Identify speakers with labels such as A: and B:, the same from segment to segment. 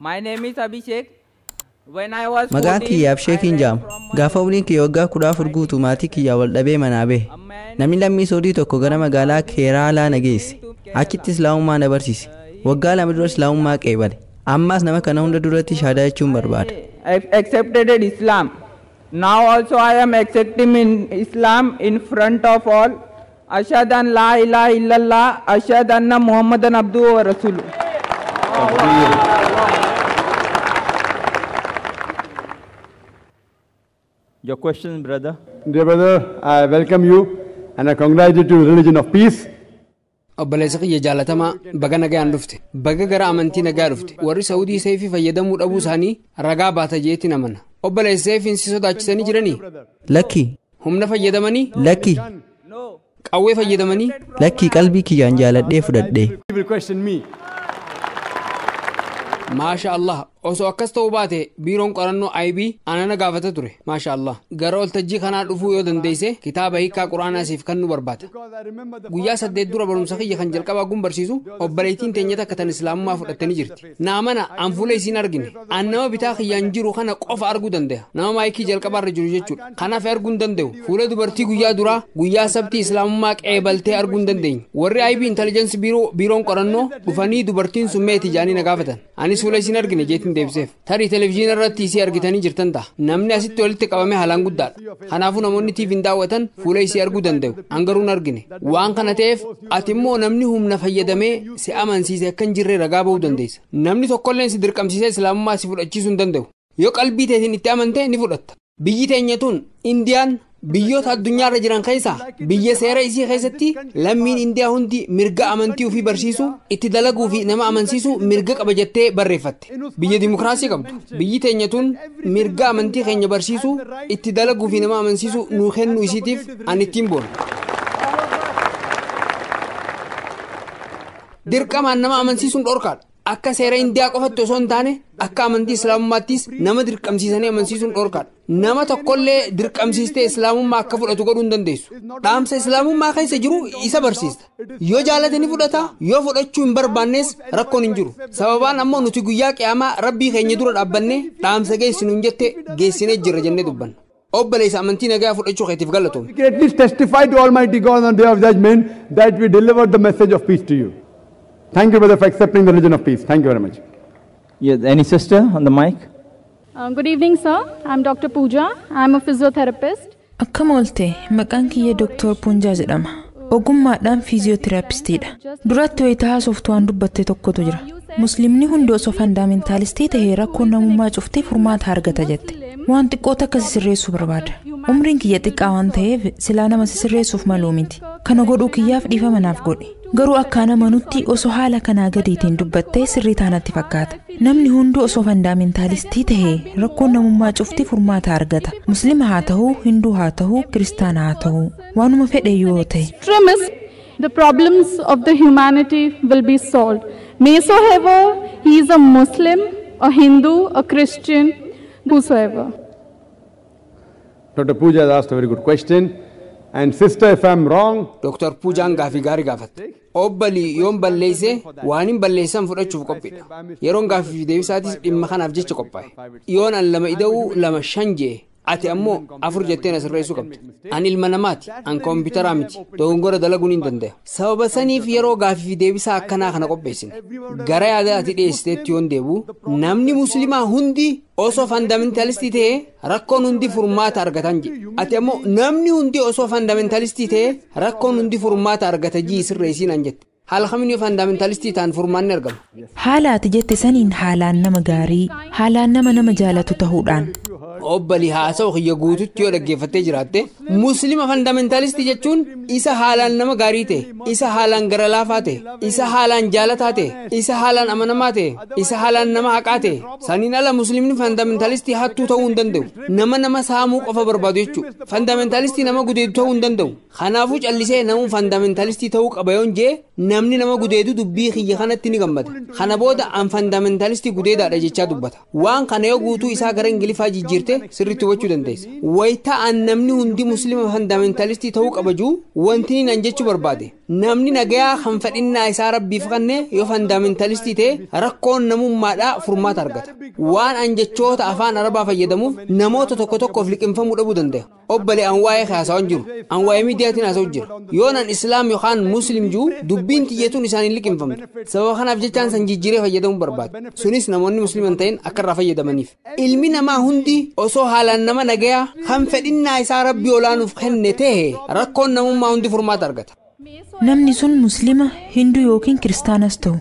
A: My name is Abhishek. When I was
B: Maqaan
A: 14,
B: kiyya Absheekiin
A: I ran
B: jedhama.
A: from my
B: Gaafa umriin kiyya waggaa 14 guutuu maatii kiyyaa wal dhabee manaa bahe. Namni lammii Soodii tokko gara magaalaa Keeraalaa na geesse. Achitti Islaamummaa na barsiise. Waggaa 2 dura Islaamummaa qeebale. Ammaas nama kana hunda duratti shahaadaa jechuun barbaada.
A: I accepted Islam. Now also I am accepting in Islam in front of all. Ashhadu an la ilaha illallah, ashhadu anna Muhammadan abduhu wa rasuluh.
C: Your question, brother.
D: Dear brother, I welcome you and I congratulate you to the religion of peace.
E: Obboleessa kiyya jaalatamaa, baga nagaan dhufte. Baga gara amantii nagaa dhufte. Warri Saawudii seefii fayyadamuu dhabuu isaanii ragaa baata jeetti namana. Obboleessa, seefiin si sodaachisanii jiranii?
B: Lakki.
E: Humna fayyadamanii?
B: Lakki.
E: Qawwee fayyadamanii?
B: Lakki, qalbii kiyyaan jaaladhee fudhadhe.
D: You will question me.
E: Maasha Allah, osoo akkas ta'uu baate biiroon qorannoo IB anana gaafata ture. Maasha Allah, gara waltajjii kanaa dhufuu yoo dandeesse kitaaba hiikaa quraanaa siif kan nu barbaada. Guyyaa 8 dura barumsa kiyya kan jalqabaa gun barsiisu obboleettiin teenya takka tan islaamummaa fudhattanii jirti. Naa mana an fuula isiin argine. An nama bitaa kiyyaan jiru kana qofa arguu danda'a. Nama maayikii jalqabaarra jiru jechuudha. Kanaaf arguu hin danda'u. Fuula dubartii guyyaa duraa guyyaa sabtii islaamummaa qeebaltee arguu hin dandeenye. Warri IB intelligence biiroon qorannoo dhufanii dubartiin sun meeti jaanii na gaafatan. Anis fuula isiin argine jeetiin deebiseef. Tarii televizyiina irratti isii argitanii jirtan ta'a. Namni asitti walitti qabame haalaan guddaadha. Kanaafuu namoonni TV'n daawwatan fuula isii arguu danda'u. An garuu hin argine. Waan kana ta'eef ati immoo namni humna fayyadamee si amansiise akka hin jirre ragaa ba'uu dandeessa. Namni tokkolleen si dirqamsiisee islaamummaa si fudhachiisuu hin danda'u. Yoo qalbii teetiin itti amante ni fudhatta. Biyyi teenya tun Indiyaan biyyoota addunyaarra jiran keessaa biyya seera isii keessatti lammiin Indiyaa hundi mirga amantii ofii barsiisuu, itti dalaguu fi nama amansiisuu mirga qaba jettee barreeffatte. Biyya dimokiraasii qabdu. Biyyi teenya tun mirga amantii keenya barsiisuu, itti dalaguu fi nama amansiisuu nuu kennuu isiitiif ani ittiin boona. Dirqamaan nama amansiisuun dhorkaadha. Akka seera Indiyaa qofatti osoo hin taane akka amantii Islaamummaattis nama dirqamsiisanii amansiisuun dhorkaadha. Nama tokkollee dirqamsiistee Islaamummaa akka fudhatu godhuu hin dandeessu. Dhaamsa Islaamummaa keessa jiru isa barsiista. Yoo jaalate ni fudhata, yoo fudhachuu hin barbaannes rakkoon hin jiru. Sababaan ammoo nuti guyyaa qiyaamaa Rabbii keenya dura dhaabbannee dhaamsa geessinu hin jette geessinee jirra jennee dubbanna. Obboleessa, amantii nagaa fudhachuu keetiif galatoomne.
D: We can at least testify to Almighty God on the day of judgment that we delivered the message of peace to you. Thank you, brother, for accepting the religion of peace. Thank you very much.
C: Yes, any sister on the mic?
F: Good evening, sir. I'm Dr. Pooja. I'm a physiotherapist.
G: Akkam oolte, maqaan kiyya Dr. Puunjaa jedhama. Ogummaadhaan fiiziyootiraapistiidha. Duratti wayitaa haasoftu waan dubbatte tokkotu jira. Musliimni hundi osoo faandaamentaalistii ta'ee rakkoon namummaa cuftee furmaata argata jette. Waan xiqqoo takka si sirreessuu barbaada. Umriin kiyya xiqqaa waan ta'eef silaa nama si sirreessuuf maluu miti. Kana godhuu kiyyaaf dhiifama naaf godhi. Garuu akka ana amanutti osoo haala kanaa gadiitiin dubbattee sirrii taanatti fakkaata. Namni hunduu osoo faandaamentaalistii ta'ee rakkoon namummaa cufti furmaata argata. Musliima haa ta'uu, Hinduu haa ta'uu, Kiristaana haa ta'uu, waanuma fedhe yoo ta'e.
F: Extremists, the problems of the humanity will be solved. Maysoever he is a Muslim, a Hindu, a Christian, whosoever.
D: Dr. Pooja has asked a very good question. And sister, if I'm wrong...
E: Dr. Poojaan gaafii gaarii gaafatte. Obbalii yoon balleesse waan hin balleessan fudhachuuf qophiidha. Yeroon gaafii fi deebisaatis dhimma kanaaf jecha qophaa'e. Yoon an 2 ida'uu 2 5 jee ati ammoo 4 jettee na sirreessuu qabda. Ani ilma namaati, an kompiitaraa miti, dogongora dalaguun hin danda'a. Sababa saniif yeroo gaafii fi deebisaa akkanaa kana qopheessine. Gara yaada ati dhiyeessiteetti yoon deebi'u, namni musliimaa hundi osoo faandamentalistii ta'ee rakkoon hundi furmaata argatan jedhe. Ati ammoo namni hundi osoo faandamentalistii ta'ee rakkoon hundi furmaata argata jii sirreessiin an jette. Haala kamiin yoo faandamentalistii ta'an furmaanni argama?
G: Haala ati jette saniin haalaan nama gaarii, haalaan nama nama jaalatu ta'uudhaan.
E: Obbalii haasa'u kiyya guututti yoo dhaggeeffattee jiraatte, musliima faandamentalistii jechuun isa haalaan nama gaarii ta'e, isa haalaan gara laafaa ta'e, isa haalaan jaalataa ta'e, isa haalaan amanamaa ta'e, isa haalaan nama haqaa ta'e. Saniin ala musliimni faandamentalistii hattuu ta'uu hin danda'u. Nama nama saamuu qofa barbaadu jechuudha. Faandamentalistii nama gudeedu ta'uu hin danda'u. Kanaafuu callisee namuu faandamentalistii ta'uu qaba yoon jee namni nama gudeedu dubbii kiyya kanatti ni gammada. Kana booda an faandamentalistii gudeedaadha jechaa dubbata. Waan kana yoo guutuu isaa gara Ingiliffaa jijjiirte sirriitti hubachuu dandeessa. Wayitaa an namni hundi musliima faandamentalistii ta'uu qaba jiru wanti inni an jechuu barbaade. Namni nagayaa kan fedhinnaa isaa rabbiif kenne yoo fundamentalistii ta'e rakkoon namummaadhaa furmaata argata. Waan an jechoota afaan arabaa fayyadamuuf namoota tokko tokkoof liqimfamuu dhabuu danda'a. Obbolee an waa'ee haasawaa hin jiru. An waa'ee miidiyaatiin haasawaa jira. Yoon an islaam yookaan muslim jiru dubbiin xiyyeetuun isaan hin liqimfamtu. Sababa kanaaf jechaan san jijjiiree fayyadamuu barbaada. Sunis namoonni musliima hin ta'in akka irraa fayyadamaniif. Ilmi namaa hundi osoo haalaan nama nagayaa kan fedhinnaa isaa rabbii olaanuuf kenne ta'e rakkoon namummaa hundi furmaata argata.
G: Namni sun Muslima, Hinduu yookiin Kiristaanas ta'u.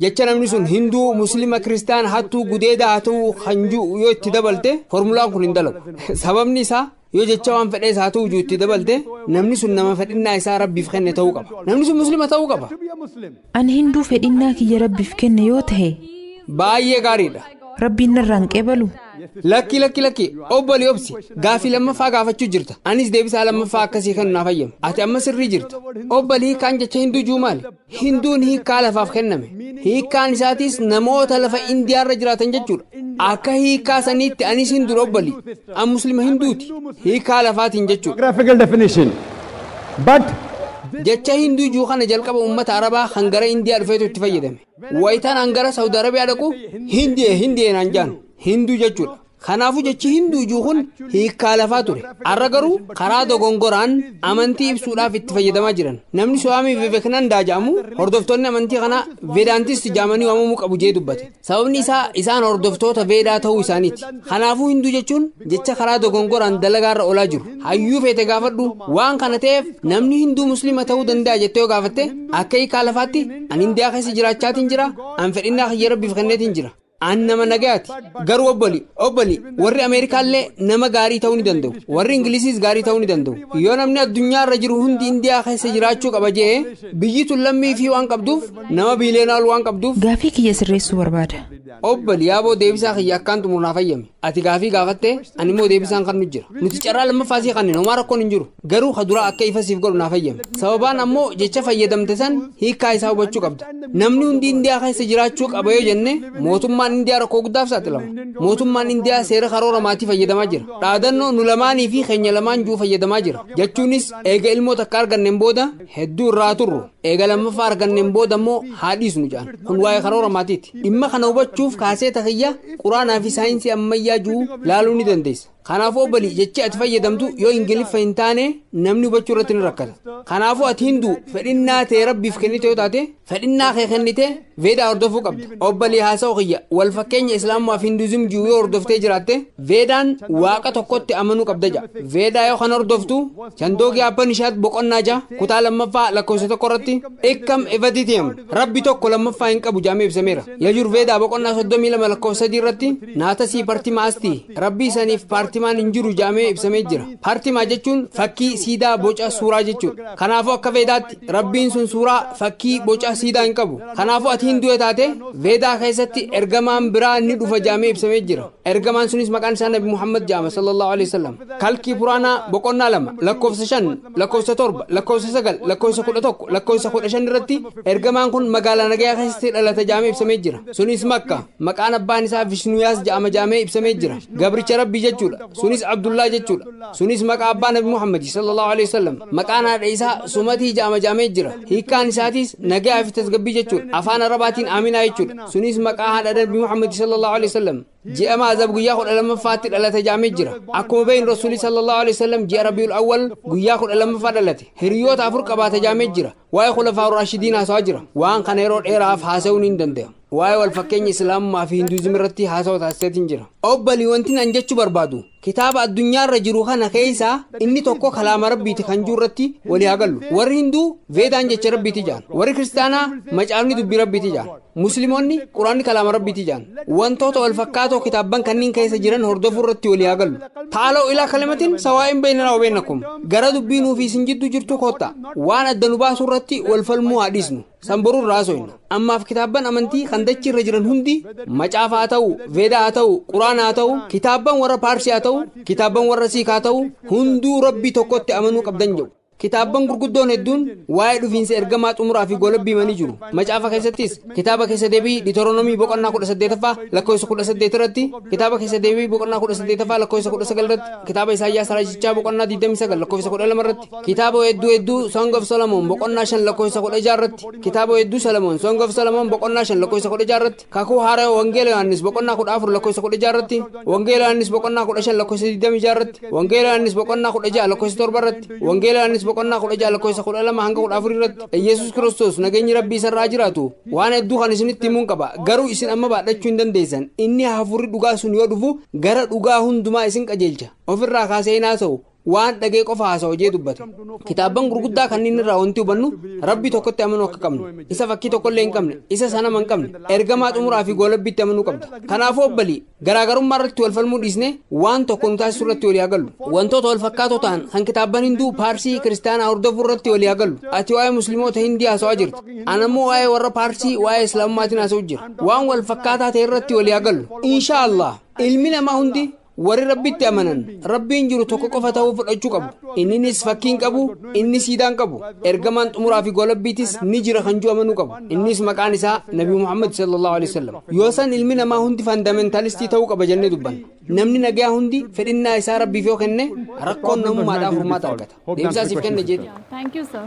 E: Jecha namni sun Hinduu, Muslima, Kiristaan, hattuu, gudeeda haa ta'u kan jiru yoo itti dabalte formulaan kun hin dalagu. Sababni isaa yoo jecha waan fedhees haa ta'u jiru itti dabalte namni sun nama fedhinnaa isaa rabbiif kenne ta'uu qaba. Namni sun Muslima ta'uu qaba.
G: An Hinduu fedhinnaa kiyya rabbiif kenne yoo ta'e.
E: Baay'ee gaariidha.
G: Rabbiin narraan qeebalu.
E: Lakki lakki lakki obbolii obsi gaafii lammaffaa gaafachuu jirta. Anis deebisaa lammaffaa akkasii kan naaf fayyame. Ati amma sirrii jirta. Obbolii hiikkaan jecha Hinduu juu maali? Hinduun hiikkaa lafaaf kenname. Hiikkaan isaatis namoota lafa Indiyaarra jiraatan jechuudha. Akka hiikkaa saniitti anis Hinduudha obbolii. An Muslima Hinduuti. Hiikkaa lafaatiin jechuudha.
D: Geographical definition. But
E: Jecha Hinduu juu kana jalqaba uummata Arabaa kan gara Indiyaa dhufeetu itti fayyadame. Wayitaan an gara Saudi Arabiyaa dhaqu Hindiyee Hindiyee naan jaan Hinduu jechuudha. Kanaafuu jechi Hinduu juu kun hiikkaa lafaa ture. Har'a garuu karaa dogongoraan amantii ibsuudhaaf itti fayyadamaa jiran. Namni Suwaamii Vivekanandaa jedhamu hordoftoonni amantii kanaa Veedaantist jedhamanii waamamuu qabu jee dubbate. Sababni isaa isaan hordoftoota Veedaa ta'uu isaaniiti. Kanaafuu Hinduu jechuun jecha karaa dogongoraan dalagaarra oolaa jiru. Hayyuu feete gaafadhu waan kana ta'eef namni Hinduu Muslima ta'uu danda'a jettee yoo gaafatte akka hiikkaa lafaatti an Indiyaa keessa jiraachaatiin jira, an fedhinnaa kiyya rabbiif kenneetiin jira. An nama nagayaati. Garuu obboli warri Ameerikaallee nama gaarii ta'uu ni danda'u. Warri Ingilisiis gaarii ta'uu ni danda'u. Yoo namni addunyaarra jiru hundi Indiyaa keessa jiraachuu qaba jee biyyi tun lammii fi waan qabduuf nama biileenaal waan qabduuf.
G: Gaafii kiyya sirreessuu barbaada.
E: Obboli yaaboo deebisaa kiyya akkaan xumuru naaf fayyame. Ati gaafii gaafatte ani immoo deebisaan kan nu jira. Nuti carraa lammaffaa sii kanneen homaa rakkoon hin jiru. Garuu ka duraa akka ifa siif godhu naaf fayyame. Sababaan ammoo jecha fayyadamte san hiikkaa isaa hubachuu qabda. Namni hundi Indiyaa keessa jiraachuu qaba yoo jenne mootummaan Indiyaa rakkoo guddaaf saaxilama. Mootummaan Indiyaa seera karoora maatii fayyadamaa jira. Dhaadannoo nu lamaanii fi keenya lamaan juu fayyadamaa jira. Jechuunis eega ilmoo takka arganneen booda hedduu irraa turru. Eega lammaffaa arganneen booda immoo haa dhiisnu jedhan. Kun waa'ee karoora maatiiti. Dhimma kana hubachuuf kaasee takiyya quraanaa fi saayinsii ammayyaa juu laaluu ni dandeessa. Kanaafuu obbolii jechi ati fayyadamtu yoo Ingiliffa hin taane namni hubachuu irratti ni rakkata. Kanaafuu ati Hinduu fedhinnaa ta'e rabbiif kennite yoo taate fedhinnaa kee kennite Veedaa hordofuu qabda. Obbolii haasa'u kiyya wal fakkeenya Islaamaa fi Hinduuzim jiru yoo hordoftee jiraatte Veedaan waaqa tokkotti amanuu qabda ja'a. Veedaa yoo kan hordoftu Chandoogii Upanishaad boqonnaa 6 kutaa 2ffaa lakkoofsa 1 irratti Ekam Evaditiyam rabbi tokko lammaffaa hin qabu jaamee ibsameera. Yajur Veedaa boqonnaa 32 lakkoofsa 3 irratti Naatasii Partimaasti rabbii saniif paartimaan hin jiru jaamee ibsamee jira. Paartimaa jechuun fakkii siidaa boca suuraa jechuudha. Kanaafuu akka Veedaatti rabbiin sun suuraa fakkii boca siidaa hin qabu. Kanaafuu ati Hinduu taate Veedaa keessatti ergamaan biraa ni dhufa jaamee ibsamee jira. Ergamaan sunis maqaan isaa Nabi Muhammad jaama sallallahu alaihi wasallam. Kalkii Puraanaa boqonnaa 2 lakkoofsa 5 lakkoofsa 7 lakkoofsa 9 lakkoofsa 11 lakkoofsa 15 irratti ergamaan kun magaalaa nagayaa keessatti dhalata jaamee ibsamee jira. Sunis Makka. Maqaan abbaan isaa Vishnuyaas jaama jaamee ibsamee jira. Gabricha Rabbii jechuudha. Sunis Abdullaa jechuudha. Sunis maqaa abbaa Nabi Muhammad sallallahu alaihi wasallam. Maqaan haadha isaa Sumatii jaama jaamee jira. Hiikkaan isaatis nagayaa fi tasgabbii jechuudha. Afaan Arabaatiin Aminaa jechuudha. Sunis maqaa haadha Nabi Muhammad sallallahu alaihi wasallam. Ji'a Maazab guyyaa 12ffaatti dhalate jaamee jira. Akkuma beeyin Rasuulli sallallahu alaihi wasallam ji'a Rabiul Awwal guyyaa 12ffaa dhalate. Hiriyoota 4 qabaate jaamee jira. Waa'ee Khulafaa Raashidiin haasawaa jira. Waan kana yeroo dheeraaf haasa'uun hin danda'amu. Waa'ee wal fakkeenya Islaamummaa fi Hinduuzim irratti haasawaa taasiseetiin jira. Obbolii wanti an jechuu barbaadu kitaaba addunyaarra jiru kana keessaa inni tokko kalaama rabbiiti kan jiru irratti walii haa gallu. Warri Hinduu Veedaan jecha rabbiiti jaan. Warri Kiristaanaa macaafni dubbii rabbiiti jaan. Musliimoonni Quraanni kalaama rabbiiti jaan. Wantoota wal fakkaatoo kitaabban kanneen keessa jiran hordofuu irratti walii haa gallu. Taaloo ilaa kalamatiin sawaa'in baynanaa wa baynakum. Gara dubbii nuuf isin jidduu jirtu koottaa. Waan adda nu baasu irratti wal falmuu haa dhiisnu. Sanboruu irraa haasofna. Ammaaf kitaabban amantii kan dachii irra jiran hundi macaafa haa ta'u, Veedaa haa ta'u, Quraana haa ta'u, kitaabban warra Paarsii haa ta'u, kitaabban warra Siik haa ta'u, hunduu rabbii tokkotti amanuu qabdan jedhu. Kitaabban gurguddoon hedduun waa'ee dhufiinsa ergamaa xumuraa fi golabbii himanii jiru. Macaafa keessattis kitaaba keessa deebii Diitoronomii boqonnaa 18ffaa lakkoofsa 18 irratti, kitaaba keessa deebii boqonnaa 18ffaa lakkoofsa 19 irratti, kitaaba Isaayyaas raajichaa boqonnaa 29 lakkoofsa 12 irratti, kitaaba hedduu hedduu Song of Solomon boqonnaa 5 lakkoofsa 16 irratti, kitaaba hedduu Solomon Song of Solomon boqonnaa 5 lakkoofsa 16 irratti, kakuu haaraa Wangeela Yohaannis boqonnaa 14 lakkoofsa 16 irratti, Wangeela Yohaannis boqonnaa 15 lakkoofsa 26 irratti, Wangeela Yohaannis boqonnaa 16 lakkoofsa 7 irratti, Wangeela Yohaannis boqonnaa 16 lakkoofsa 12 hanga 14 irratti Yesuus Kiristoos, nageenyi Rabbii isarraa jiraatu, waan hedduu kan isinitti himuun qaba, garuu isin amma baadhachuu hin dandeessan. Inni hafuurri dhugaa sun yoo dhufu gara dhugaa hundumaa isin qajeelcha. Ofirraa kaasee hin haasa'u, waan dhagee qofa haasa'u jee dubbate. Kitaabban gurguddaa kanneen irraa wanti hubannu Rabbi tokkotti amanuu akka qabnu, isa fakkii tokkollee hin qabne, isa sanama hin qabne, ergamaa xumuraa fi goolabbiitti amanuu qabda. Kanaafuu obbalii, garaagarummaa irratti wal falmuu dhiisne waan tokko nu taasisu irratti walii hagallu. Wantoota wal fakkaatoo ta'an kan kitaabban Hinduu, Paarsii, Kiristaanaa hordofuu irratti walii hagallu. Ati waa'ee Musliimoota Hindii haasawaa jirta, anammoo waa'ee warra Paarsii, waa'ee Islaamummaatiin haasa'u jira. Waan wal fakkaataa ta'e irratti walii hagallu. Insha Allah, ilmi namaa hundi warri Rabbitti amanan Rabbiin jiru tokko qofa ta'uu fudhachuu qabu. Inninis fakkiin qabu, inni siidaan qabu, ergamaan xumuraa fi golabbiitis ni jira kan jiru amanuu qabu. Innis maqaan isaa Nabi Muhammad sallallahu alaihi wasallam. Yoo san ilmi namaa hundi fundamentalistii ta'uu qaba jennee dubbanna. Namni nagayaa hundi fedhinnaa isaa Rabbiif yoo kenne rakkoon namummaadhaaf furmaata argata. Deebisaa siif kenne jeeti.
F: Thank you, sir.